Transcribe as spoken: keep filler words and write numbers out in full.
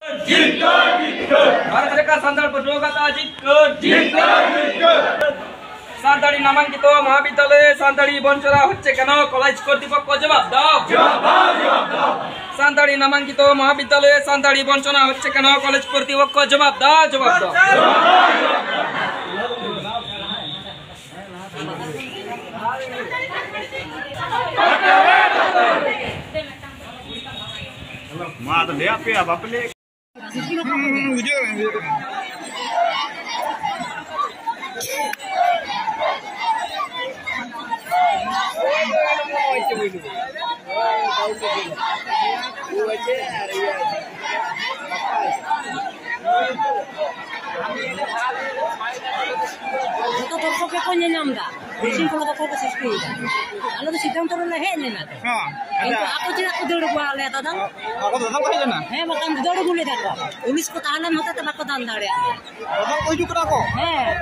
ᱡᱤᱛᱠᱟᱹᱨ, ᱡᱤᱛᱠᱟᱹᱨ᱾ ᱵᱷᱟᱨᱚᱛ ᱥᱚᱨᱠᱟᱨ ᱥᱟᱱᱛᱟᱲ ᱯᱟᱹᱴᱷᱩᱣᱟᱹ ᱜᱟᱶᱛᱟ ᱡᱤᱛᱠᱟᱹᱨ᱾ ᱡᱤᱛᱠᱟᱹᱨ, ᱡᱤᱛᱠᱟᱹᱨ᱾ ᱥᱟᱱᱛᱟᱲᱤ ᱱᱟᱢᱟᱝᱠᱤᱛ ᱢᱚᱦᱟᱵᱤᱫᱽᱫᱟᱞᱚᱭ ᱥᱟᱱᱛᱟᱲᱤ ᱵᱚᱧᱪᱚᱱᱟ ᱦᱚᱪᱪᱷᱮ ᱠᱮᱱ? কলেজ কর্তৃপক্ষ জবাব দাও। জবাব দাও, জবাব দাও। ᱥᱟᱱᱛᱟᱲᱤ ᱱᱟᱢᱟᱝᱠᱤᱛ ᱢᱚᱦᱟᱵᱤᱫᱽᱫᱟᱞᱚᱭ ᱥᱟᱱᱛᱟᱲᱤ ᱵᱚᱧᱪᱚᱱᱟ ᱦᱚᱪᱪᱷᱮ ᱠᱮᱱ? ᱠᱚᱞᱮᱡᱽ ᱠᱚᱨᱛᱤᱯᱚᱠᱠᱷᱚ ᱡᱚᱵᱟᱵ ᱫᱟᱣ, ᱡᱚᱵᱟᱵ ᱫᱟᱣ᱾ ᱢᱟ ᱟᱫᱚ ᱞᱟᱹᱭᱟᱜ ᱯᱮᱭᱟ, ᱵᱟᱯᱮ ᱞᱟᱹᱭ᱾ ᱦᱩᱸ, ᱦᱩᱸ, ᱵᱩᱡᱷᱟᱹᱣ, ᱵᱩᱡᱷᱟᱹᱣ᱾ ᱡᱚᱛᱚ ᱫᱚᱨᱥᱚᱠ ᱜᱮᱠᱚ ᱧᱮᱧᱟᱢ ᱫᱟ᱾ ᱵᱤᱥᱤ ᱠᱚ ᱫᱚᱠᱚ ᱠᱚ ᱥᱤᱥᱴᱤ᱾ ᱟᱞᱮ ᱫᱚ ᱥᱤᱫᱷᱟᱱᱛᱚ ᱨᱮᱞᱮ ᱦᱮᱡ ᱞᱮᱱᱟ᱾ ᱦᱮᱸ᱾ ᱠᱤᱱᱛᱩ ᱟᱠᱚ ᱪᱮᱫᱟᱜ ᱠᱚ ᱫᱟᱹᱲ ᱟᱹᱜᱩᱣᱟ ᱞᱮᱭᱟ ᱫᱟᱫᱟ? ᱟᱠᱚ ᱫᱚ ᱫᱟᱫᱟ ᱠᱚ ᱦᱮᱡ ᱞᱮᱱᱟ? ᱦᱮᱸ, ᱵᱟᱠᱷᱟᱱ ᱫᱟᱹᱲ ᱟᱹᱜᱩ ᱞᱮᱫᱟ ᱠᱚ᱾ ᱯᱩᱞᱤᱥ ᱠᱚ ᱛᱟᱦᱮᱸ ᱞᱮᱱ ᱦᱚᱛᱮ ᱛᱮ ᱵᱟᱠᱚ ᱫᱟᱞ ᱫᱟᱲᱮᱭᱟᱜ ᱞᱮᱭᱟ᱾ ᱫᱟᱫᱟ ᱠᱚ ᱦᱤᱡᱩᱜ ᱠᱟᱱᱟ ᱠᱚ? ᱦᱮᱸ᱾